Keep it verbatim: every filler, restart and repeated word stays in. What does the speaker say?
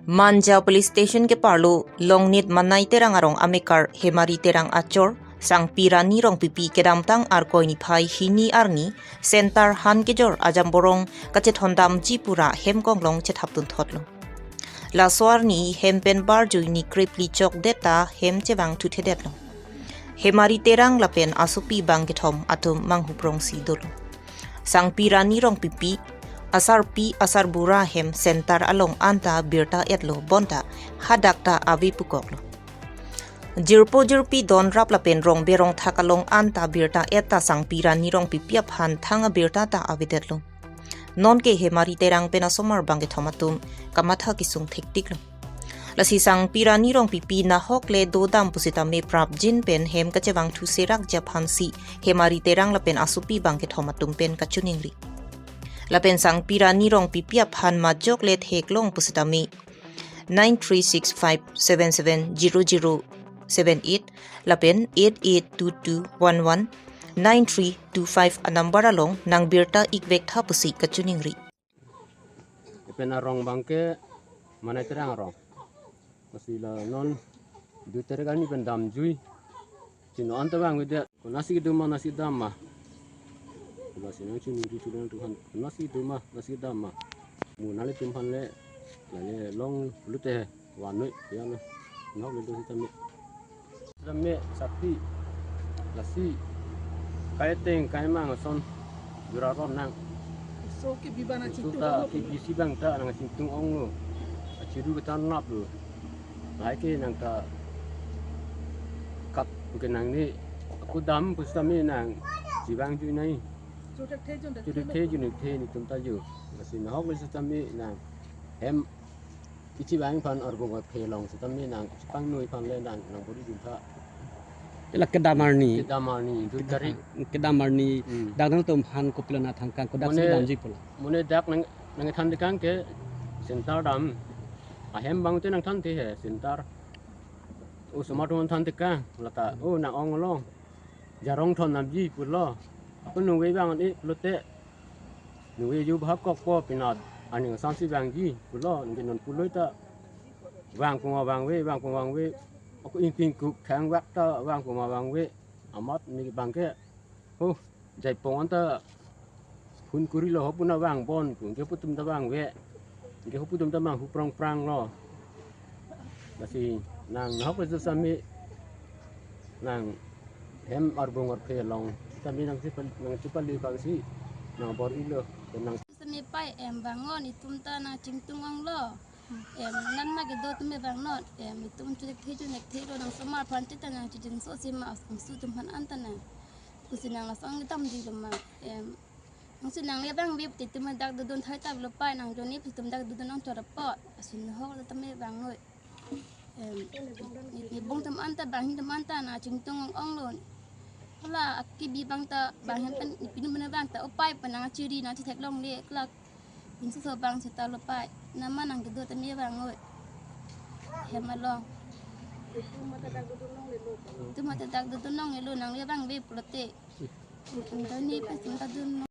Manja Police Station keparlo Longnit Manai Terang arong amekar Hemari Terang achor Sangpi Rani Rongpipi kedamtang Arkoi niphai hini arni center han kejor ajamborong kachethondamji pura hem konglong chethapdun thotlo. Laso arni hem pen barjui ni krepli chokdet ta hem chevangthuthedetlo. Hemari Terang lapen asopi bangkethom atum manghuprongsi dolo. Sangpi Rani Rongpipi, asarpi asarbura hem center along anta birta etlo bonta hadak ta ave pukoklo. Jirpo jirpi donrap lapen rongbe rongthak along anta birta et ta Sangpi Rani Rongpipi aphan thang abirta ta avedetlo. Nonke Hemari Terang pen asomar bangkethom atum kamatha kesung thektiklo. Lasi Sangpi Rani Rongpipi nahok le dodam pusitame prapjin pen hem kachevangthu serakji aphansi Hemari Terang lapen asopi bangkethom atum pen kachiningri. Lapen Sangpi Rani Rongpipi aphan majok le theklong pusitame nine three six five seven seven zero zero seven eight lapen eight eight two two one one nine three two five anumber along nangbirta ikvek tha pusi kachiningri. Ipen arong bangke Manai Terang arong. Lasi la non du tarik arni pen damjui. Chino anta bang wede. Konatsi kedam ma, nasi dam ma. Lasi nangchiningri chulang Tuhan. Konatsi kedam ma, nasi dam ma. Mu nanglitum aphan le, lale long lute he. Vanoi, ya na. Nahok le do sitame. Sitame sati. Lasi. Kaiteng kaimang ason. Jura ron nang. So kebi bana. So chingtung ta ong. Kebisi bang ta nangchingtung onglo. Achiru ketan nap lo. Lahai ke nang ta kap ke nang ni. Aku dam pusitame nangchevangjuinai. Chodak thejun dak. Chodak thejun dak the netum ta jo. Lasi nahok le sitame nang hem kachevang aphan arbung aphe along sitame nangchepangnoi aphan le nang nangbor-idun tha. Ila kedam arni. Kedam arni, du tarik. Kedam arni. Hmm. Dak nangtum aphan kopilo nangthan kang, kodaksi damji pulo? Mane dak nang, nangthan tekang ke center dam. Ahem bang te nangthan te he center. O osomar atum than tekang, lata o nang-ong along jarong thondamji pulo. Ako nungve bang an-e pulote. Nungve ju bhak kokpo pinat aning asamsi vangji pulo, nungve non pulo ta vang puma vangve, vang puma vangve. Ako ingting kuk khang vak ta vang puma vangve. Amat ni bangke. Oh, jaipong anta phone kurilo, hopu nang vangbom pu, ke hopu atum ta vangve. Ke hopu atum ta manghuprong pranglo. Lasi nang nahok le sitame nang hem arbung aphe along sitame nangchepa, nangchepale bangsi nangbor-ilo. Nang sitame pai em vangnoi, itum ta nangchingtung onglo. Em, nana kedo tame vangnoi. Em, itum chodak thejun dak thelo, nang osomar aphan te ta nangchejun so si ma, angsu atum aphan anta nang. Kusi nang lason kedamjilo ma. Em, angsu nangle vangve pute itum dak dodun thai ta lo pai, nang joni itum dak dodun nang chorapot. Asin nahok le tame vangnoi. Em, ni, ni bong atum anta, banghin atum anta nangchingtung onglo. Hala akebi bang ta, banghin pen, ni pinu pen vang ta, o pai pen nangchiri nangchetheklongle, klak. Insu so bang seta lo pai. Nama nang kedo tame vangnoi. Hem along. Itum anta dak dodun nonglelo. Itum anta dak dodun nonglelo, nangle vangve pulote. Itum ta ni pen itum ta dun